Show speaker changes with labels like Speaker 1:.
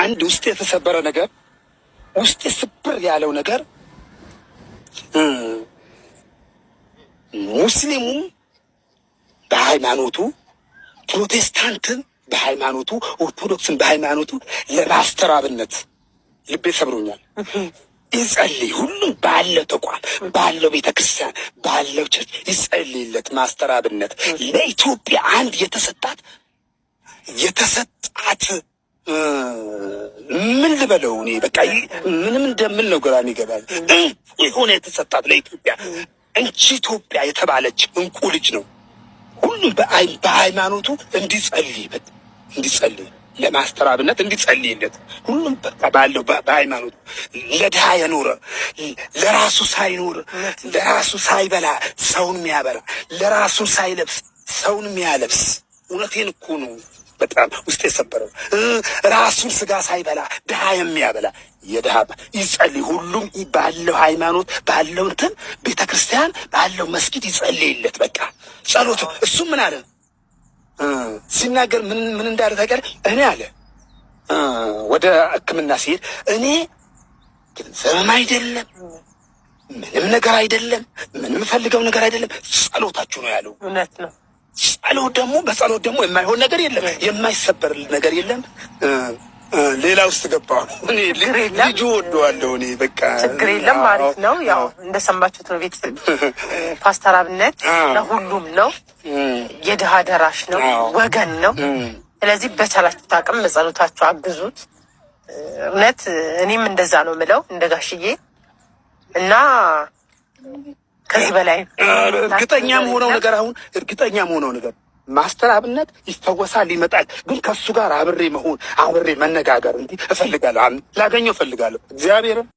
Speaker 1: አንድ ውስጥ የተሰበረ ነገር፣ ውስጥ ስብር ያለው ነገር፣ ሙስሊሙም በሃይማኖቱ፣ ፕሮቴስታንትን በሃይማኖቱ፣ ኦርቶዶክስን በሃይማኖቱ ለማስተር አብነት ልቤ ሰብሮኛል። ይጸልይ። ሁሉም ባለው ተቋም፣ ባለው ቤተክርስቲያን፣ ባለው church ይጸልይለት። ማስተር አብነት ለኢትዮጵያ አንድ የተሰጣት ምን ልበለው፣ እኔ በቃ ምንም እንደምል ነው ግራ የሚገባኝ። እንቁ የሆነ የተሰጣት ለኢትዮጵያ እንቺ ኢትዮጵያ የተባለች እንቁ ልጅ ነው። ሁሉም በሃይማኖቱ እንዲጸልይበት፣ እንዲጸልይ ለማስተር አብነት እንዲጸልይለት፣ ሁሉም በቃ ባለው በሃይማኖቱ ለድሃ የኖረ፣ ለራሱ ሳይኖር፣ ለራሱ ሳይበላ ሰውን የሚያበላ፣ ለራሱ ሳይለብስ ሰውን የሚያለብስ፣ እውነቴን እኮ ነው። በጣም ውስጥ የሰበረው ራሱን ስጋ ሳይበላ ድሃ የሚያበላ የድሃ ይጸልይ። ሁሉም ባለው ሃይማኖት፣ ባለው እንትን ቤተ ክርስቲያን፣ ባለው መስጊድ ይጸልይለት። በቃ ጸሎት። እሱ ምን አለ ሲናገር፣ ምን ምን እንዳለ ታውቂያለሽ? እኔ አለ ወደ ሕክምና ሲሄድ እኔ ገንዘብም አይደለም፣ ምንም ነገር አይደለም፣ ምንም ፈልገው ነገር አይደለም፣ ጸሎታችሁ ነው ያለው።
Speaker 2: እውነት ነው።
Speaker 1: ጸሎት ደግሞ፣ በጸሎት ደግሞ የማይሆን ነገር የለም፣ የማይሰበር ነገር የለም። ሌላ ውስጥ ገባሁ። እኔ ልጁ ወደዋለሁ። እኔ በቃ
Speaker 2: ችግር የለም። አሪፍ ነው። ያው እንደሰማችሁት ነው። ቤተሰብ፣ ፓስተር አብነት ለሁሉም ነው። የድሃ ደራሽ ነው፣ ወገን ነው። ስለዚህ በቻላችሁት አቅም በጸሎታችሁ አግዙት። እውነት እኔም እንደዛ ነው ምለው እንደ ጋሽዬ። እና ከዚህ በላይ
Speaker 1: እርግጠኛም ሆነው ነገር፣ አሁን እርግጠኛም ሆነው ነገር ማስተር አብነት ይፈወሳል፣ ይመጣል። ግን ከእሱ ጋር አብሬ መሆን፣ አብሬ መነጋገር እንዲህ እፈልጋለሁ፣ ላገኘው እፈልጋለሁ። እግዚአብሔርም